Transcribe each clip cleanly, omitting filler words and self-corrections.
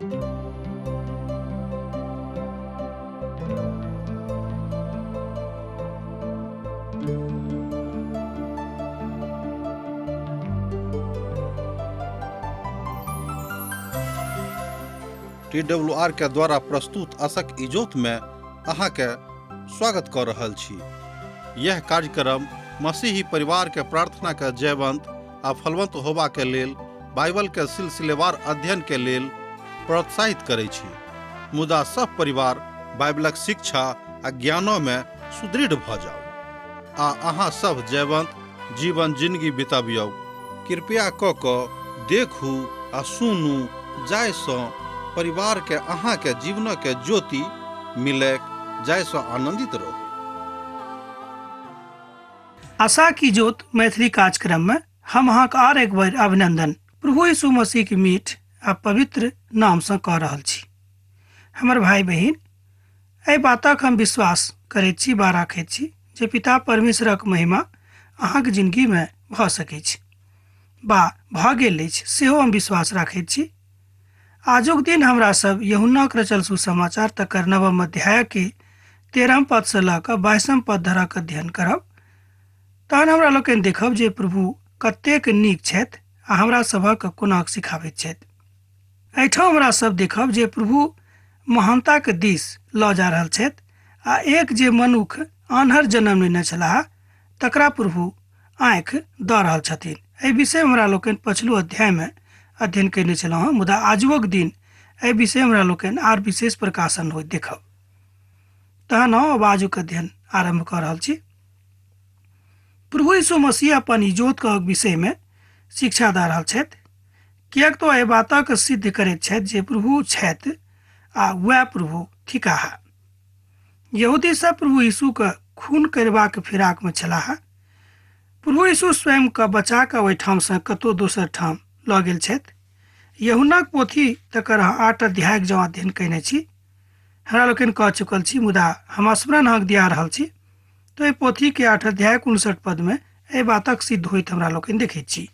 T W R के द्वारा प्रस्तुत असक इजोत में अहाँके स्वागत कऽ रहल छी। यह कार्यक्रम मसीही परिवार के प्रार्थना के जयवंत आ फलवंत होबा के लेल बाइबल के सिलसिलेवार अध्ययन के लेल प्रोत्साहित करै छी। मुदा सब परिवार बाइबलक शिक्षा आ ज्ञानो में सुदृढ़ भऽ जाउ आ अहाँ सब जयवंत जीवन जिंदगी बितबियौ। कृपया कऽ कऽ देखू आ सुनू जाहिसँ परिवारके अहाँके जीवनके ज्योति मिलैक जाहिसँ आनन्दित रहू। आशा की ज्योत मैथिली कार्यक्रम में हम अहाँके आर एक बेर अभिनंदन प्रभु यीशु मसीह के मीठ आ पवित्र नाम से कऽ रहल छी। हमर भाई बहिन, एहि बातक हम विश्वास करैत छी बा राखैत छी जे पिता परमेश्वरक महिमा अहाँके जिंदगी में भऽ सकैछ बा भऽ गेल अछि, सेहो हम विश्वास राखैत छी। आजुक दिन हमरा सब यूहन्नाक रचल सुसमाचार तकर नवम अध्याय के 13 पद से लऽ कऽ 22 पद धरक अध्ययन करब। तहन हमरा लोकनि देखब जे प्रभु कतेक नीक छथि आ हमरा सभक कोना सिखाबैत छथि। एहिठाम हमरा सब देखब जे प्रभु महानताक दिस लऽ जा रहल छथि आ एक जे मनुख आन्हर जन्म लेने छलाह तकरा प्रभु आँखि दऽ रहल छथिन। एहि विषय हमरा लोकनि पछिलो अध्यायमे अध्ययन कयने छलहुँ हँ, मुदा आजुक दिन एहि विषय हमरा लोकनि आर विशेष प्रकाशन होइत देखब। तहन हम आजुक अध्ययन आरम्भ कऽ रहल छी। प्रभु यीशु मसीह अपन इजोतक विषयमे शिक्षा दऽ रहल छथि, किएक तऽ एहि बातक सिद्ध करैत छथि जे प्रभु छथि आ वएह प्रभु थिकाह। यहूदी सब प्रभु यीशुके खून करबाक फिराकमे छलाह। प्रभु यीशु स्वयं के बचा कऽ ओहिठामसँ कतहु दोसर ठाम लऽ गेल छथि। यूहन्नाक पोथी तकर अहाँ 8 अध्यायक जँ अध्ययन कयने छी, हमरा लोकनि कह चुकल छी, मुदा हम स्मरण अहाँके दिया रहल छी, तऽ एहि पोथीके 8 अध्यायक 59 पदमे एहि बातक सिद्ध होइत हमरा लोकनि देखैत छी।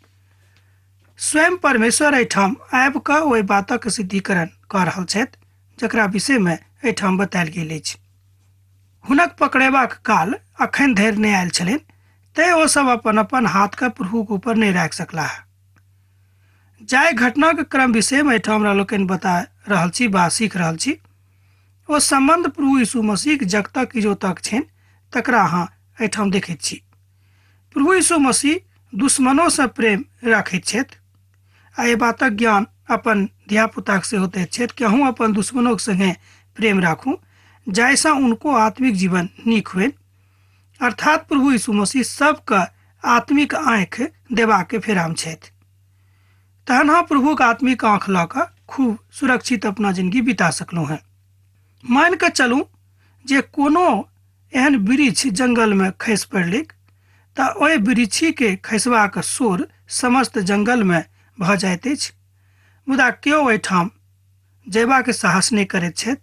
स्वयं परमेश्वर एहिठाम आबि कऽ ओहि बातक सिद्धिकरण कऽ रहल छथि जकरा विषयमे एहिठाम बतायल गेल अछि। हुनक पकड़ेबाक काल अखन धरि नहि आयल छलनि, तें ओ सब अपन अपन हाथके प्रभुक ऊपर नहि राखि सकलाह। जाहि घटनाक क्रम विषयमे एहिठाम हमरा लोकनि बता रहल छी बा सीख रहल छी, ओ सम्बन्ध प्रभु यीशु मसीहक जगतक इजोतक छनि, तकरा अहाँ एहिठाम देखैत छी। प्रभु यीशु मसीह दुश्मनोसँ प्रेम राखैत छथि आ एहि बातक ज्ञान अपन धियापुताके सेहो दैत छथि कि अहूँ अपन दुश्मनोके संगे प्रेम राखू, जाहिसँ उनको आत्मिक जीवन नीक होइन। अर्थात प्रभु यीशु मसीह सबके आत्मिक आँखि देबाके फेराम छथि। तहन अहाँ प्रभुके आत्मिक आँखि लऽ कऽ खूब सुरक्षित अपना जिंदगी बिता सकलहुँ हेँ। मानि कऽ चलू जे कोनो एहन वृक्ष जंगलमे खसि पड़लैक तऽ ओहि वृक्षीके खसबाक शोर समस्त जंगलमे भऽ जाइत अछि, मुदा केओ ओहिठाम जयबाक साहस नहि करैत छथि।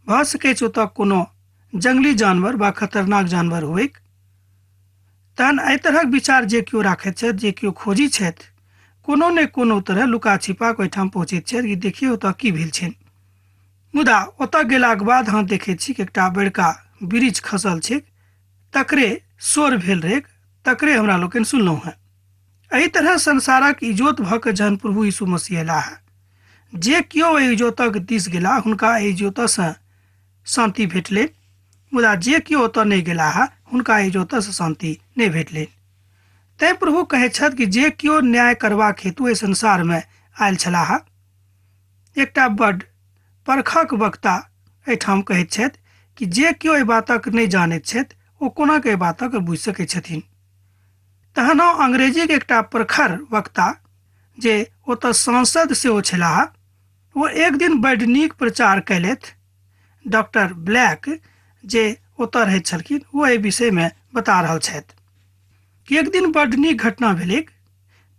भऽ सकैछ ओतऽ कोनो जंगली जानवर वा खतरनाक जानवर होइक। तहन एहि तरहक विचार जे केओ राखैत छथि, जे केओ खोजी छथि, कोनो ने कोनो तरह लुका छिपा कऽ ओहिठाम पहुँचैत छथि कि देखियौ ओतऽ की भेल छनि। मुदा ओतऽ गेलाक बाद हम देखैत छी कि एकटा बड़का वृक्ष खसल छैक, तकरे शोर भेल रहैक, तकरे हमरा लोकनि सुनलहुँ हेँ। एहि तरह संसारक इजोत भऽ कऽ जहन प्रभु यीशु मसीह अयलाह, जे केओ एहि इजोतक दिस गेलाह हुनका एहि इजोतसँ शान्ति भेटलनि, मुदा जे केओ ओतऽ नहि गेलाह हुनका एहि इजोतसँ शान्ति नहि भेटलनि। तैँ प्रभु कहैत छथि कि जे केओ न्याय करबाक हेतु एहि संसारमे आयल छलाह, एकटा बड्ड परखक वक्ता एहिठाम कहैत छथि कि जे केओ एहि बातक नहि जानैत छथि ओ कोना के एहि बातक बुझि सकैत छथिन। तहन अंग्रेजीके एकटा प्रखर वक्ता जे ओतऽ सांसद सेहो छलाह, ओ एक दिन बड्ड नीक प्रचार कयलथि। डॉक्टर ब्लैक जे ओतऽ रहैत छलखिन ओ एहि विषयमे बता रहल छथि कि एक दिन बड्ड नीक घटना भेलैक।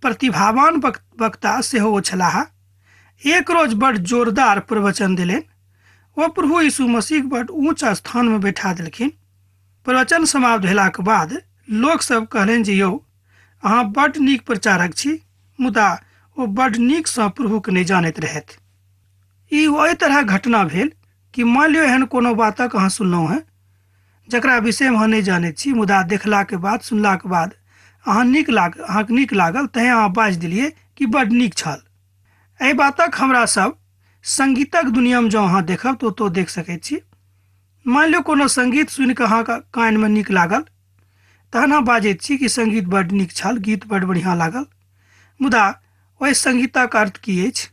प्रतिभावान वक्ता सेहो ओ छलाह। एक रोज बड़ जोरदार प्रवचन देलनि। ओ प्रभु यीशु मसीह बड़ ऊँच स्थानमे बैठा देलखिन। प्रवचन समाप्त भेलाक बाद लोक सब कहलनि जे यौ अहाँ बड्ड नीक प्रचारक छी, मुदा ओ बड्ड नीकसँ प्रभुके नहि जानैत रहथि। ई ओहि तरह घटना भेल कि मान लियौ एहन कोनो बातक अहाँ सुनलहुँ हेँ जकरा विषयमे अहाँ नहि जानैत छी, मुदा देखलाके बाद सुनलाके बाद अहाँ नीक लाग अहाँके नीक लागल, तैँ अहाँ बाजि देलियै कि बड्ड नीक छल। एहि बातक हमरा सब संगीतक दुनियामे जँ अहाँ देखब तऽ ओतौ देख सकैत छी। मानि लियौ कोनो संगीत सुनिकऽ अहाँके कानमे नीक लागल, तहन अहाँ बाजैत छी कि संगीत बड्ड नीक छल, गीत बड्ड बढ़िआँ लागल, मुदा ओहि संगीतक अर्थ की अछि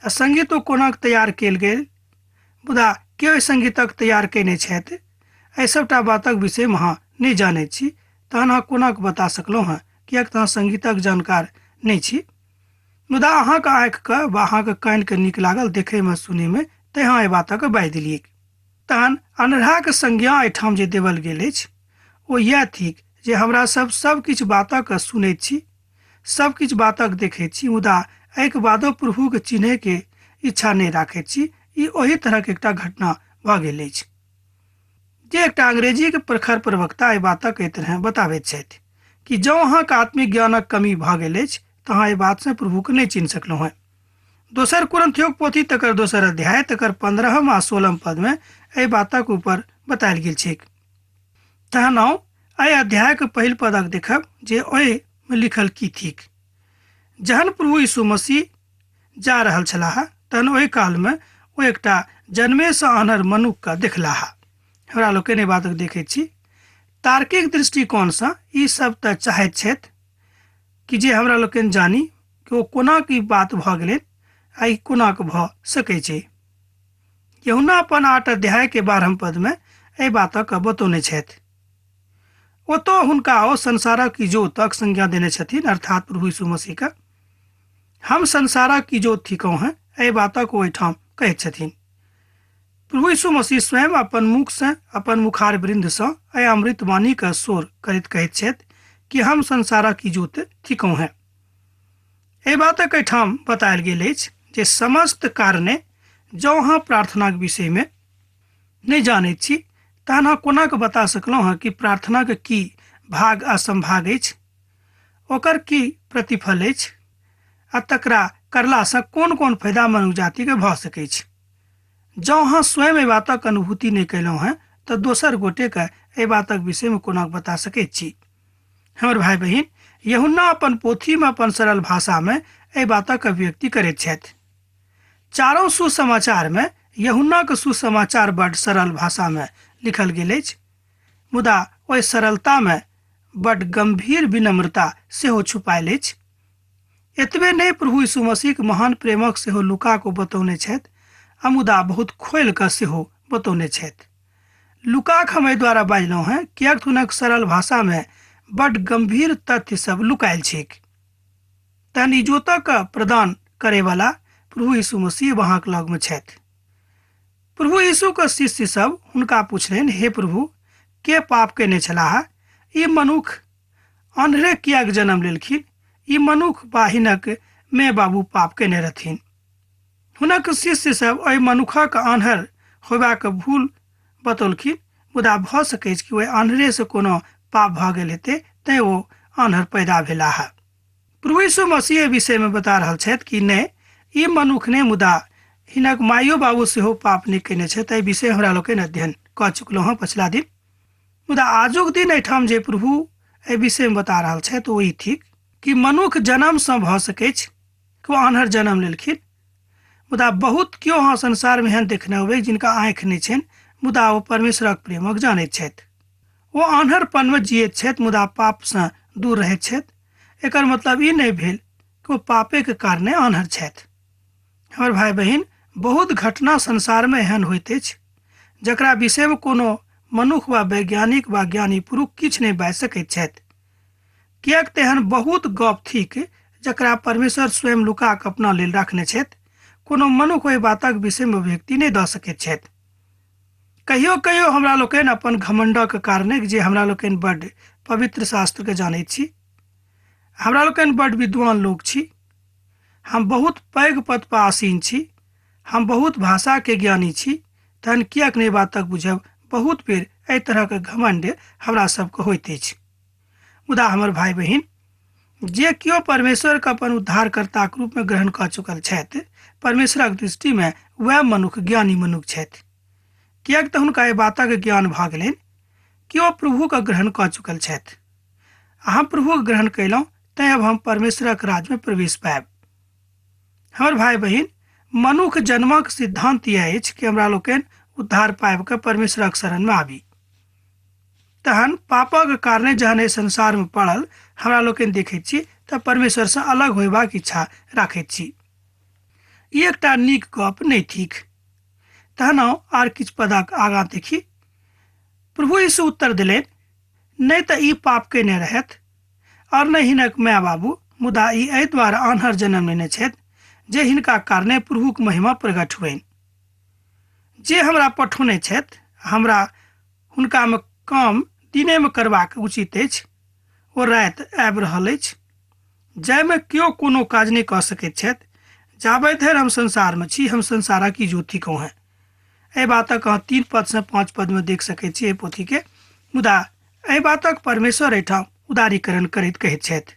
आ संगीत ओ कोना तैयार कयल गेल, मुदा के ओहि संगीतक तैयार कयने छथि, एहि सभटा बातक विषयमे अहाँ नहि जानैत छी, तहन अहाँ कोना कऽ बता सकलहुँ हेँ, किएक तऽ अहाँ संगीतक जानकार नहि छी। मुदा अहाँके आँखिके वा अहाँके कानके नीक लागल देखैमे सुनैमे, तैँ अहाँ एहि बातक बाजि देलियै। तहन अन्हराक संज्ञा एहिठाम जे देवल गेल अछि ओ इएह थिक जे हमरा सब सब किछु बातक सुनैत छी, सब किछु बातक देखैत छी, मुदा एहिके बादो प्रभुके चिन्हैके इच्छा नहि राखैत छी। ई ओही तरहक एकटा घटना भऽ गेल अछि जे एकटा अंग्रेजीके प्रखर प्रवक्ता एहि बातक एहि तरह बताबैत छथि कि जँ अहाँके आत्मिक ज्ञानक कमी भऽ गेल अछि तऽ अहाँ एहि बातसँ प्रभुके नहि चिन्ह सकलहुँ हेँ। दोसर कुरिन्थियोक पोथी तकर दोसर अध्याय तकर 15 आ 16 पदमे एहि बातक ऊपर बतायल गेल छैक। तहन आउ एहि अध्यायके पहिल पदक देखब जे ओहिमे लिखल की थिक। जहन प्रभु यीशु मसीह जा रहल छलाह तहन ओहि कालमे ओ एकटा जन्मेसँ आन्हर मनुखके देखलाह। हमरा लोकनि एहि बातक देखैत छी। तार्किक दृष्टिकोणसँ ई सब तऽ चाहैत छथि कि जे हमरा लोकनि जानी कि ओ कोना की बात भऽ गेलै आ ई कोना कऽ भऽ सकै छै। यूहन्ना अपन 8 अध्याय के 12 पदमे एहि बातक बतौने छथि। ओतऽ हुनका ओ संसारक इजोतक संज्ञा देने छथिन, अर्थात प्रभु यीशु मसीहके। हम संसारक इजोत थिकहुँ हेँ, एहि बातक ओ एहिठाम कहैत छथिन। प्रभु यीशु मसीह स्वयं अपन मुखसँ, अपन मुखार वृन्दसँ एहि अमृतवाणीके शोर करैत कहैत छथि कि हम संसारक इजोत थिकहुँ हेँ। एहि बातक एहिठाम बतायल गेल अछि जे समस्त कारणे जँ अहाँ प्रार्थनाक विषयमे नहि जानैत छी तहन अहाँ कोना कऽ बता सकलहुँ हेँ कि प्रार्थनाके की भाग आ संभाग अछि, ओकर की प्रतिफल अछि आ तकरा करलासँ कोन कोन फायदा मनुष्य जातिके भऽ सकैछ। जँ अहाँ स्वयं एहि बातक अनुभूति नहि कयलहुँ हेँ तऽ दोसर गोटेके एहि बातक विषयमे कोना बता सकैत छी। हमर भाय बहिन, यूहन्ना अपन पोथीमे अपन सरल भाषामे एहि बातक अभिव्यक्ति करैत छथि। चारो सुसमाचारमे यूहन्नाक सुसमाचार बड्ड सरल भाषामे लिखल गेल अछि, मुदा ओहि सरलतामे बड्ड गंभीर विनम्रता सेहो छुपायल अछि। एतबे नहि, प्रभु यीशु मसीहक महान प्रेमक सेहो लूका को बतौने छथि आ मुदा बहुत खोलि कऽ सेहो बतौने छथि। लूकाक हम एहि द्वारा बाजलहुँ हेँ किएक हुनक सरल भाषामे बड्ड गंभीर तथ्य सब लुकायल छैक। तहन इजोतक प्रदान करैवला प्रभु यीशु मसीह अहाँक लगमे छथि। प्रभु यीशुक शिष्य सब हुनका पुछलनि, हे प्रभु, के पाप कयने छलाह? ई मनुख अन्हरे किएक जन्म लेलखिन? ई मनुख बा हिनक माय बाबू पाप कयने रहथिन? हुनक शिष्य सब एहि मनुखक आन्हर होयबाक भूल बतौलखिन, मुदा भऽ सकैछ कि ओहि आन्हरेसँ कोनो पाप भऽ गेल हेतै, तैँ ओ आन्हर पैदा भेलाह। प्रभु यीशु मसीह एहि विषयमे बता रहल छथि कि नहि, ई मनुख नहि मुदा हिनक माइयो बाबू सेहो पाप नहि कयने छथि। एहि विषय हमरा लोकनि अध्ययन कऽ चुकलहुँ हँ पछिला दिन। मुदा आजुक दिन एहिठाम जे प्रभु एहि विषयमे बता रहल छथि ओ ई थिक कि मनुख जन्मसँ भऽ सकैछ कि ओ आन्हर जन्म लेलखिन, मुदा बहुत केओ अहाँ संसारमे एहन देखने होबै जिनका आँखि नहि छनि, मुदा ओ परमेश्वरक प्रेमक जानैत छथि। ओ आन्हरपनमे जियैत छथि मुदा पापसँ दूर रहैत छथि। एकर मतलब ई नहि भेल कि ओ पापेके कारणे आन्हर छथि। हमर भाय बहिन, बहुत घटना संसारमे एहन होइत अछि जकरा विषयमे कोनो मनुख वा वैज्ञानिक वा ज्ञानी पुरुष किछु नहि बाजि सकैत छथि, किएक तऽ एहन बहुत गप थिक जकरा परमेश्वर स्वयं लुका कऽ अपना लेल राखने छथि। कोनो मनुख ओहि बातक विषयमे अभिव्यक्ति नहि दऽ सकैत छथि। कहियो कहियो हमरा लोकनि अपन घमंडक कारणे जे हमरा लोकनि बड्ड पवित्र शास्त्रके जानैत छी, हमरा लोकनि बड्ड विद्वान लोक छी, हम बहुत पैघ पद पर आसीन छी, हम बहुत भाषाके ज्ञानी छी, तहन किएक नहि बातक बुझब। बहुत बेर एहि तरहक घमंड हमरा सबके होइत अछि। मुदा हमर भाय बहिन, जे केओ परमेश्वरके अपन उद्धारकर्ताके रूपमे ग्रहण कऽ चुकल छथि, परमेश्वरक दृष्टिमे वएह मनुख ज्ञानी मनुख छथि, किएक तऽ हुनका एहि बातक ज्ञान भऽ गेलनि कि ओ प्रभुके ग्रहण कऽ चुकल छथि। आ हम प्रभुके ग्रहण कयलहुँ, तैँ अब हम परमेश्वरक राज्यमे प्रवेश पायब। हमर भाय बहिन, मनुख जन्मक सिद्धांत यह अछि कि हमरा लोकनि उद्धार पाबि कऽ परमेश्वरक शरणमे आबी। तहन पापक कारणे जहन एहि संसारमे पड़ल हमरा लोकनि देखैत छी तऽ परमेश्वरसँ अलग होयबाक इच्छा राखैत छी। ई एकटा नीक गप नहि थिक। तहन आर किछु पदक आगाँ देखी। प्रभु यीशु उत्तर देलनि, नहि तऽ ई पाप कयने रहथि और नहि हिनक माय बाबू, मुदा ई एहि द्वारा आन्हर जन्म लेने छथि जे हिनका कारणे प्रभुक महिमा प्रकट होइन। जे हमरा पठौने छथि, हमरा हुनकामे काम दिनेमे करबाक उचित अछि, ओ राति आबि रहल अछि जाहिमे केओ कोनो काज नहि कऽ सकैत छथि। जाबे धरि हम संसारमे छी, हम संसारक इजोत थिकहुँ हेँ। एहि बातक अहाँ 3 पद से 5 पदमे देख सकैत छी एहि पोथीके। मुदा एहि बातक परमेश्वर एहिठाम उदारीकरण करैत कहैत छथि।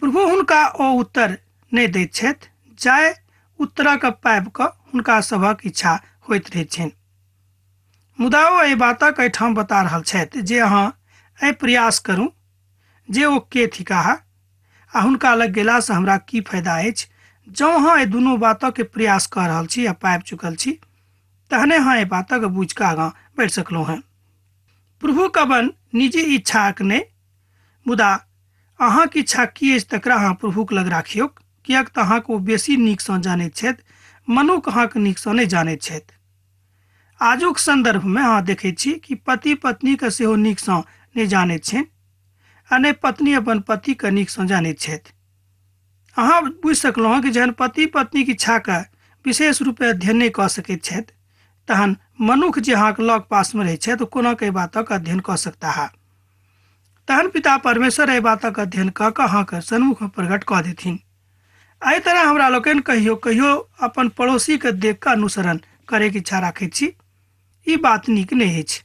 प्रभु हुनका ओ उत्तर नहि दैत छथि जाहि उत्तरक पाबि कऽ हुनका सभक इच्छा होइत रहैत छनि। मुदा ओ एहि बातक एहिठाम बता रहल छथि जे अहाँ एहि प्रयास करू जे ओ के थिकाह आ हुनका लग गेलासँ हमरा की फायदा अछि। जँ अहाँ एहि दुनू बातक प्रयास कऽ रहल छी आ पाबि चुकल छी, तहने अहाँ एहि बातक बुझि कऽ आगाँ बढ़ि सकलहुँ हेँ। प्रभुक अपन निजी इच्छाक नहि, मुदा अहाँक इच्छा की अछि तकरा अहाँ प्रभुक लग राखियौक, किएक तऽ अहाँके ओ बेसी नीकसँ जानैत छथि, मनुख अहाँके नीकसँ नहि जानैत छथि। आजुक सन्दर्भमे अहाँ देखैत छी कि पति पत्नीके सेहो नीकसँ नहि जानैत छनि आ नहि पत्नी अपन पतिके नीकसँ जानैत छथि। अहाँ बुझि सकलहुँ हँ कि जहन पति पत्नीक इच्छाके विशेष रूपे अध्ययन नहि कऽ सकैत छथि, तहन मनुख जे अहाँके लग पासमे रहैत छथि ओ कोना के एहि बातक अध्ययन कऽ सकता है। तहन पिता परमेश्वर एहि बातक अध्ययन कऽ कऽ अहाँके सन्मुखमे प्रकट कऽ देथिन। एहि तरह हमरा लोकनि कहियो कहियो अपन पड़ोसीके देख कऽ अनुसरण करैके इच्छा राखैत छी। ई बात नीक नहि अछि।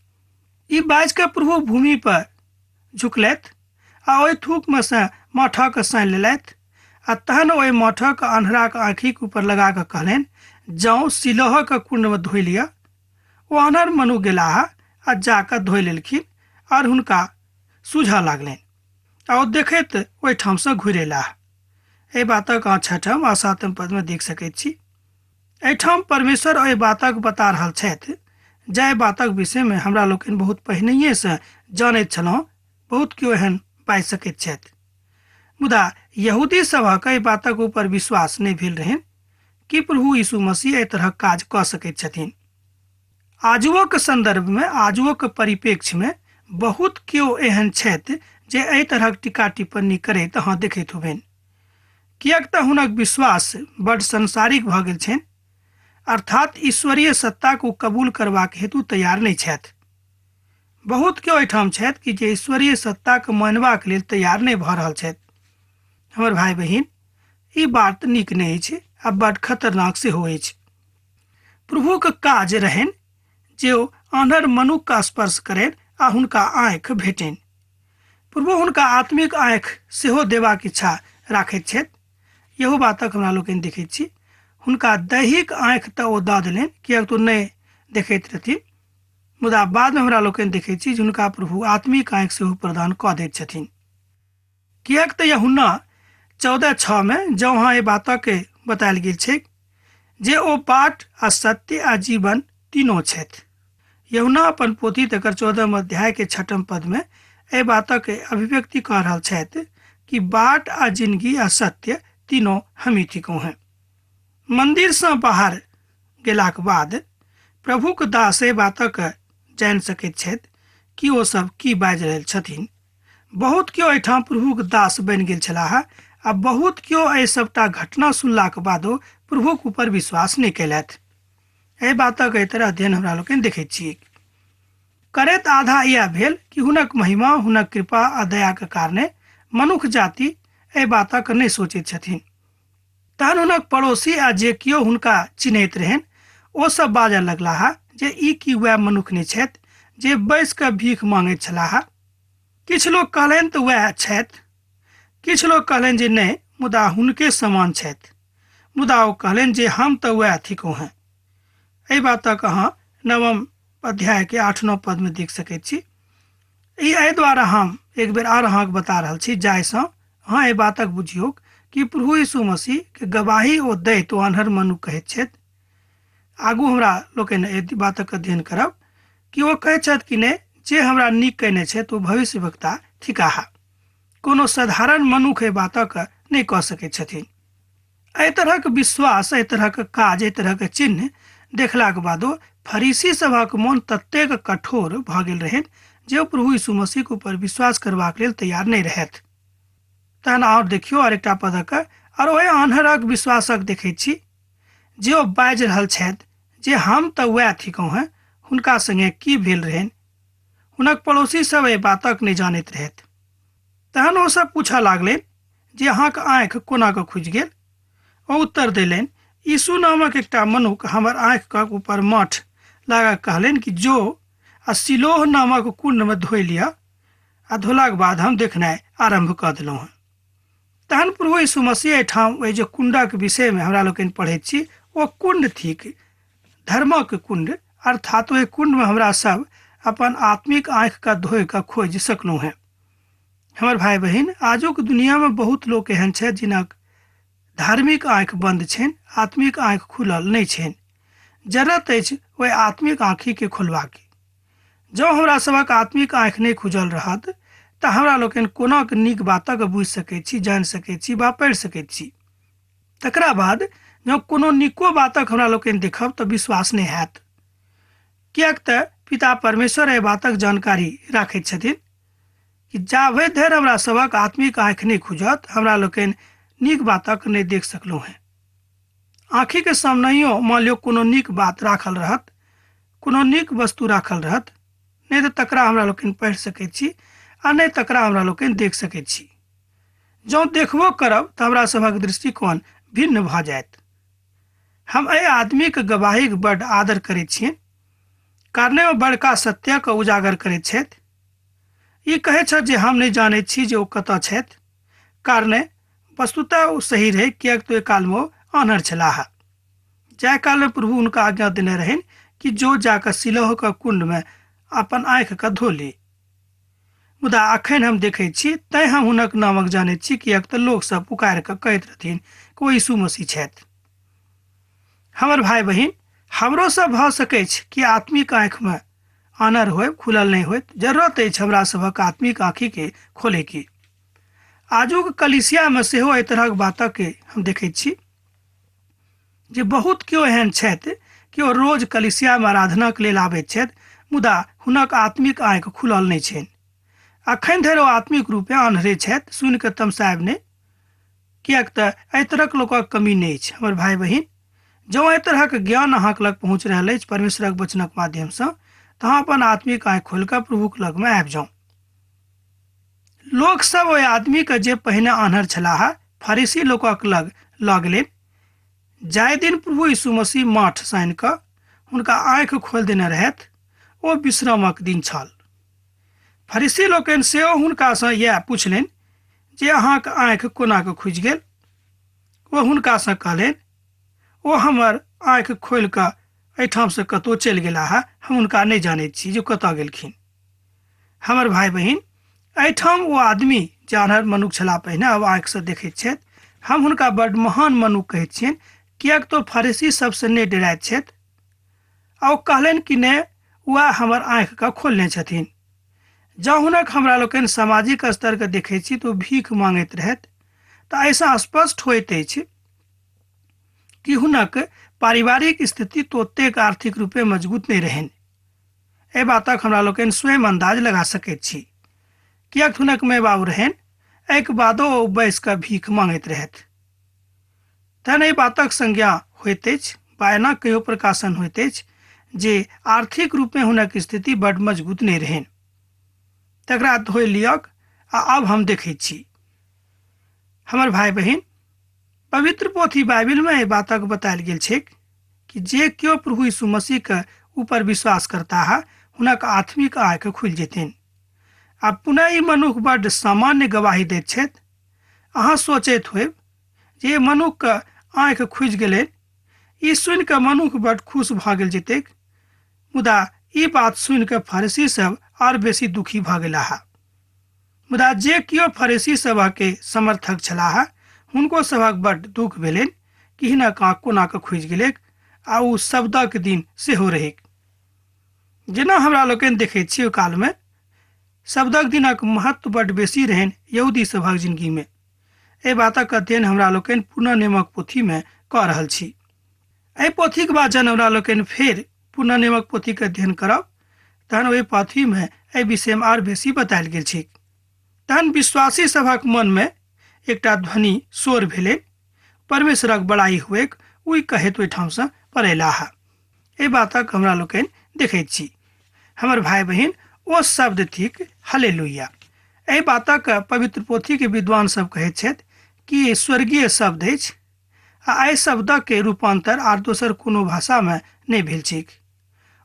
ई बाजि कऽ प्रभु भूमि पर झुकलथि आ ओहि थूकमे सँ माठक सानि लेलथि आ तहन ओहि माठक अन्हराक आँखिक ऊपर लगा कऽ कहलनि, जाउ सिलोहक कुण्डमे धोइ लिअ। ओ आन्हर मनु गेलाह आ जा कऽ धोइ लेलखिन और हुनका सूझऽ लागलनि आ ओ देखैत ओहिठामसँ घुरि अयलाह। एहि बातक अहाँ 6ठम आ 7म पदमे देख सकैत छी। एहिठाम परमेश्वर एहि बातक बता रहल छथि जाहि बातक विषयमे हमरा लोकनि बहुत पहिनहिएसँ जानैत छलहुँ। बहुत केओ एहन बाजि सकैत छथि, मुदा यहूदी सभक एहि बातक ऊपर विश्वास नहि भेल रहनि कि प्रभु यीशु मसीह एहि तरहक काज कऽ सकैत छथिन। आजुओक सन्दर्भमे, आजुओक परिप्रेक्ष्यमे बहुत केओ एहन छथि जे एहि तरहक टीका टिप्पणी करैत अहाँ देखैत होबनि, किएक तऽ हुनक विश्वास बड्ड सांसारिक भऽ गेल छनि, अर्थात ईश्वरीय सत्ताक ओ कबूल करबाक हेतु तैयार नहि छथि। बहुत केओ एहिठाम छथि कि जे ईश्वरीय सत्ताके मानबाक लेल तैयार नहि भऽ रहल छथि। हमर भाय बहिन, ई बात नीक नहि अछि आ बड्ड खतरनाक सेहो अछि। प्रभुक काज रहनि जे ओ आन्हर मनुखके स्पर्श करनि आ हुनका आँखि भेटनि। प्रभु हुनका आत्मिक आँखि सेहो देबाक इच्छा राखैत छथि। इहो बातक हमरा लोकनि देखैत छी। हुनका दैहिक आँखि तऽ ओ दऽ देलनि, किएक तऽ ओ नहि देखैत रहथिन, मुदा बादमे हमरा लोकनि देखैत छी जे हुनका प्रभु आत्मिक आँखि सेहो प्रदान कऽ दैत छथिन। किएक तऽ यूहन्ना 14:6 मे जँ अहाँ एहि बातके बतायल गेल छै जे ओ बाट आ सत्य आ जीवन तीनों छथि। यूहन्ना अपन पोथी तकर 14 अध्याय के 6 पद में एहि बातक अभिव्यक्ति कऽ रहल छथि कि बाट आ जिंदगी आ सत्य तीनों हमी थिकहुँ हैं। मंदिर सँ बाहर गेलाक बाद प्रभुक दास एहि बातक जानि सकैत छथि कि ओ सब की बाजि रहल छथिन। बहुत केओ एहिठाम प्रभुक दास बनि गेल छलाह आ बहुत केओ एहि सबटा घटना सुनलाक बादो प्रभुक ऊपर विश्वास नहि कयलथि। एहि बातक एहि तरह अध्ययन हमरा लोकनि देखैत छी। करैत आधा इएह भेल कि हुनक महिमा, हुनक कृपा आ दयाक कारणे मनुख जाति एहि बातक नहि सोचैत छथिन। तहन हुनक पड़ोसी आ जे केओ हुनका चिन्हैत रहनि ओ सब बाजऽ लगलाह जे ई की वएह मनुख नहि छथि जे बैस कऽ भीख मांगैत छलाह। किछु लोक कहलनि तऽ वएह छथि, किछु लोक कहलनि जे नहि, मुदा हुनके समान छथि। मुदा ओ कहलनि जे हम तऽ वएह थिकहुँ हेँ। एहि बातक अहाँ 9 अध्याय के 8-9 पद में देख सकैत छी। ई एहि द्वारा हम एक बेर आर अहाँके बता रहल छी जाहिसँ अहाँ एहि बातक बुझियौ कि प्रभु यीशु मसीह के गवाही ओ दैत ओ आन्हर मनुख कहैत छथि। आगू हमरा लोकनि एहि बातक अध्ययन करब कि ओ कहैत छथि कि नहि, जे हमरा नीक कयने छथि ओ भविष्यवक्ता थिकाह। कोनो साधारण मनुख एहि बातक नहि कऽ सकैत छथिन। एहि तरहक विश्वास, एहि तरहक काज, एहि तरहक चिन्ह देखलाक बादो फरीसी सभक मोन ततेक कठोर भऽ गेल रहनि जे ओ प्रभु यीशु मसीह ऊपर विश्वास करबाक लेल तैयार नहि रहथि। तहन आओर देखियौ आओर एकटा पदक, आओर ओहि आन्हरक विश्वासक देखैत छी जे ओ बाजि रहल छथि जे हम तऽ वएह थिकहुँ हेँ। हुनका संगे की भेल रहनि हुनक पड़ोसी सब एहि बातक नहि जानैत रहथि। तहन ओ सब पूछऽ लागलनि जे अहाँके आँखि कोना कऽ खुजि गेल? ओ उत्तर देलनि, यीशु नामक एकटा मनुख हमर आँखिक ऊपर मठ लगा कहलनि कि जो आ सिलोह नामक कुंड में धोइ लिअ, आ धोलाक बाद हम देखनाइ आरम्भ कऽ देलहुँ हँ। तहन प्रभु यीशु मसीह एहिठाम ओहि जे कुंडक विषयमे हमरा लोकनि पढ़ैत छी ओ कुंड थिक धर्मक कुंड, अर्थात ओहि कुंडमे हमरा सब अपन आत्मिक आँखिके धोइ कऽ खोजि सकलहुँ हेँ। हमर भाई बहिन, आजुक दुनियामे बहुत लोक एहन छथि जिनक धार्मिक आँखि बन्द छनि, आत्मिक आँखि खुलल नहि छनि। जरूरत अछि ओहि आत्मिक आँखिके खोलबाके। जँ हमरा सभक आत्मिक आँखि नहि खुजल रहत तऽ हमरा लोकनि कोना कऽ नीक बातक बुझि सकैत छी, जानि सकैत छी वा पढ़ि सकैत छी। तकरा बाद जँ कोनो नीको बातक हमरा लोकनि देखब तऽ विश्वास नहि हैत, किएक तऽ पिता परमेश्वर एहि बातक जानकारी राखैत छथिन कि जाबे धरि हमरा सभक आत्मिक आँखि नहि खुजत हमरा लोकनि नीक बातक नहि देख सकलहुँ हेँ। आँखिके सामनेयो मान लियौ कोनो नीक बात राखल रहत, कोनो नीक वस्तु राखल रहत, नहि तऽ तकरा हमरा लोकनि पढ़ि सकैत छी आ नहि तकरा हमरा लोकनि देख सकैत छी। जँ देखबो करब तऽ हमरा सभक दृष्टिकोण भिन्न भऽ जायत। हम एहि आदमीके गवाहीके बड्ड आदर करैत छियनि, कारणे ओ बड़का सत्यके उजागर करैत छथि। ई कहैत छथि जे हम नहि जानैत छी जे ओ कतऽ छथि, कारणे वस्तुतः ओ सही रहै, किएक तऽ ओहि कालमे ओ आन्हर छलाह। जाहि कालमे प्रभु हुनका आज्ञा देने रहनि कि जो जाकऽ सिलोहके कुण्डमे अपन आँखिके धो ली। मुदा अखन हम देखैत छी तैं हम हुनक नामक जानैत छी, किएक तऽ लोक सब पुकारि कऽ कहैत रहथिन कि ओ यीशु मसीह छथि। हमर भाई बहिन, हमरो सब भऽ सकैछ कि आत्मिक आँखिमे आनर होय, खुलल नहि होयत। जरूरत अछि हमरा सभक आत्मिक आँखिके खोलैके। आजुक कलीसियामे सेहो एहि तरहक बातके हम देखैत छी जे बहुत केओ एहन छथि कि ओ रोज कलीसियामे आराधनाके लेल आबैत छथि, मुदा हुनक आत्मिक आँखि खुलल नहि छनि। अखन धरि ओ आत्मिक रूपे आन्हरे छथि। सुनि कऽ तमसायब नहि, किएक तऽ एहि तरहक लोकक कमी नहि अछि। हमर भाई बहिन, जँ एहि तरहक ज्ञान अहाँके लग पहुँच रहल अछि परमेश्वरक वचनक माध्यमसँ, तऽ अहाँ अपन आत्मिक आँखि खोलि कऽ प्रभुक लगमे आबि जाउ। लोक सब ओहि आदमीके जे पहिने आन्हर छलाह फरीसी लोकक लग लऽ गेलनि। जाहि दिन प्रभु यीशु मसीह माठ सानि कऽ हुनका आँखि खोलि देने रहथि ओ विश्रामक दिन छल। फरीसी लोकनि सेहो हुनकासँ इएह पुछलनि जे अहाँके आँखि कोना कऽ खुजि गेल? ओ हुनकासँ कहलनि, ओ हमर आँखि खोलि कऽ एहिठामसँ कतहु चलि गेलाह, हम हुनका नहि जानैत छी जे कतऽ गेलखिन। हमर भाई बहिन, एहिठाम ओ आदमी जे आन्हर मनुख छलाह पहिने आब आँखिसँ देखैत छथि। हम हुनका बड्ड महान मनुख कहैत छियनि, किएक तऽ ओ फरीसी सबसँ नहि डराइत छथि। आ ओ कहलनि कि नहि, वएह हमर आँखिके खोलने छथिन। जँ हुनक हमरा लोकनि सामाजिक स्तरके देखैत छी तऽ ओ भीख मांगैत रहथि, तऽ एहिसँ स्पष्ट होइत अछि कि हुनक पारिवारिक स्थिति तऽ ओतेक आर्थिक रूपे मजबूत नहि रहनि। एहि बातक हमरा लोकनि स्वयं अंदाज लगा सकैत छी, किएक हुनक माय बाबू रहनि, एहिके बादो ओ बैस कऽ भीख मांगैत रहथि। तहन एहि बातक संज्ञा होइत अछि वा एना कहियो प्रकाशन होइत अछि जे आर्थिक रूपमे हुनक स्थिति बड्ड मजबूत नहि रहनि। तकरा धोइ लियक आ आब हम देखैत छी। हमर भाई बहिन, पवित्र पोथी बाइबिलमे एहि बातक बतायल गेल छैक कि जे केओ प्रभु यीशु मसीह के ऊपर विश्वास करता है हुनक आत्मिक आँखि खुलि जेतनि। आ पुनः ई मनुख बड्ड सामान्य गवाही दैत छथि। अहाँ सोचैत होयब जे मनुखके आँखि खुजि गेलै। ई सुनि कऽ मनुख बड खुश भऽ गेल जेतैक, मुदा ई बात सुनि कऽ फरीसी सब आर बेसी दुखी भऽ गेलाह। मुदा जे केओ फरीसी सभके समर्थक छलाह हुनको सभक बड दुख भेलनि कि हिनक आँख कोना कऽ खुजि गेलैक आ ओ शब्दक दिन सेहो रहैक। जेना हमरा लोकनि देखैत छी ओहि कालमे शब्दक दिनक महत्व बड बेसी रहनि यहूदी सभक जिंदगीमे। एहि बातक अध्ययन हमरा लोकनि पुनः नियमक पोथीमे कऽ रहल छी। एहि पोथीके बाद जहन हमरा लोकनि फेर पुनः नियमक पोथीके अध्ययन करब तहन ओहि पोथीमे एहि विषयमे आर बेसी बतायल गेल छैक। तहन विश्वासी सभक मनमे एकटा ध्वनि शोर भेलै, परमेश्वरक बड़ाई हुएक, ओहि कहैत ओहिठामसँ पड़ेलाह। एहि बातक हमरा लोकनि देखैत छी। हमर भाई बहिन, ओ शब्द थिक हलेलुया। एहि बातक पवित्र पोथीके विद्वान सब कहैत छथि कि स्वर्गीय शब्द अछि आ एहि शब्दक रूपांतर आर दोसर कोनो भाषामे नहि भेल छैक।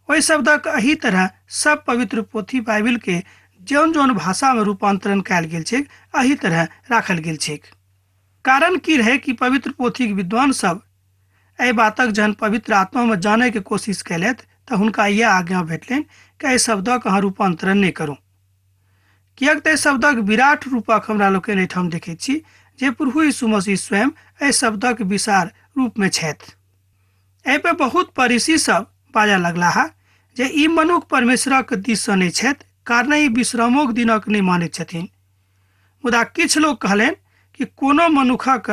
ओहि शब्दक एहि तरह सब पवित्र पोथी बाइबिल के जौन जौन भाषामे रूपांतरण कयल गेल छैक एहि तरह राखल गेल छैक। कारण की रहे कि पवित्र पोथीके विद्वान सब एहि बातक जहन पवित्र आत्मामे जानैके कोशिश कयलथि तऽ हुनका इएह आज्ञा भेटलनि कि एहि शब्दक अहाँ रूपांतरण नहि करू, किएक तऽ एहि शब्दक विराट रूपक हमरा लोकनि एहिठाम देखैत छी जे प्रभु यीशु मसीह स्वयं एहि शब्दक विशाल रूपमे छथि। एहि पर बहुत फरीसी सब बाजऽ लगलाह जे ई मनुख परमेश्वरक दिससँ नहि छथि, कारण ई विश्रामोक दिनक नहि मानैत छथिन। मुदा किछु लोक कहलनि कि कोनो मनुखक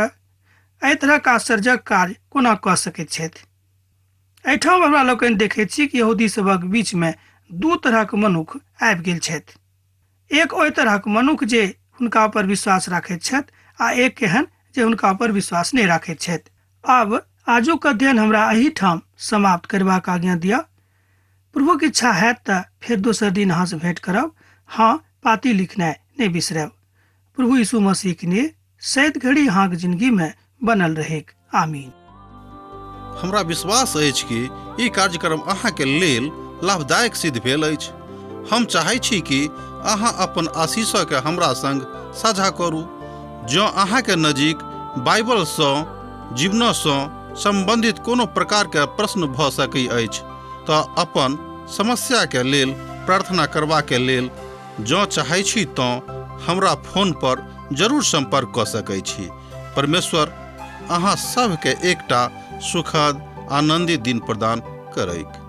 एहि तरहक आश्चर्यक कार्य कोना कऽ सकैत छथि। एहिठाम हमरा लोकनि देखैत छी कि यहूदी सभक बीचमे दू तरहक मनुख आबि गेल छथि। एक ओहि तरहक मनुख जे हुनका पर विश्वास राखैत छथि आ एक एहन जे हुनका पर विश्वास नहि राखैत छथि। आब आजुक अध्ययन हमरा एहिठाम समाप्त करबाक आज्ञा दिअ। प्रभुक इच्छा हैत तऽ फेर दोसर दिन अहाँसँ भेंट करब। हाँ, पाती लिखनाइ नहि बिसरब। प्रभु यीशु मसीह के लिए सैद घड़ी अहाँके जिंदगी में बनल रहेक। आमीन। हमरा विश्वास अछि कि ई कार्यक्रम अहाँके लेल लाभदायक सिद्ध भेल अछि। हम चाहै छी कि अहाँ अपन आशीषके हमरा संग साझा करू। जँ अहाँके नजीक बाइबलसँ जीवनसँ सम्बन्धित कोनो प्रकारके प्रश्न भऽ सकै अछि तऽ अपन समस्याके लेल प्रार्थना करबाके लेल जँ चाहै छी तँ हमरा फोन पर जरूर सम्पर्क कऽ सकै छी। परमेश्वर अहाँ सभके एकटा सुखद आनन्दित दिन प्रदान करैक।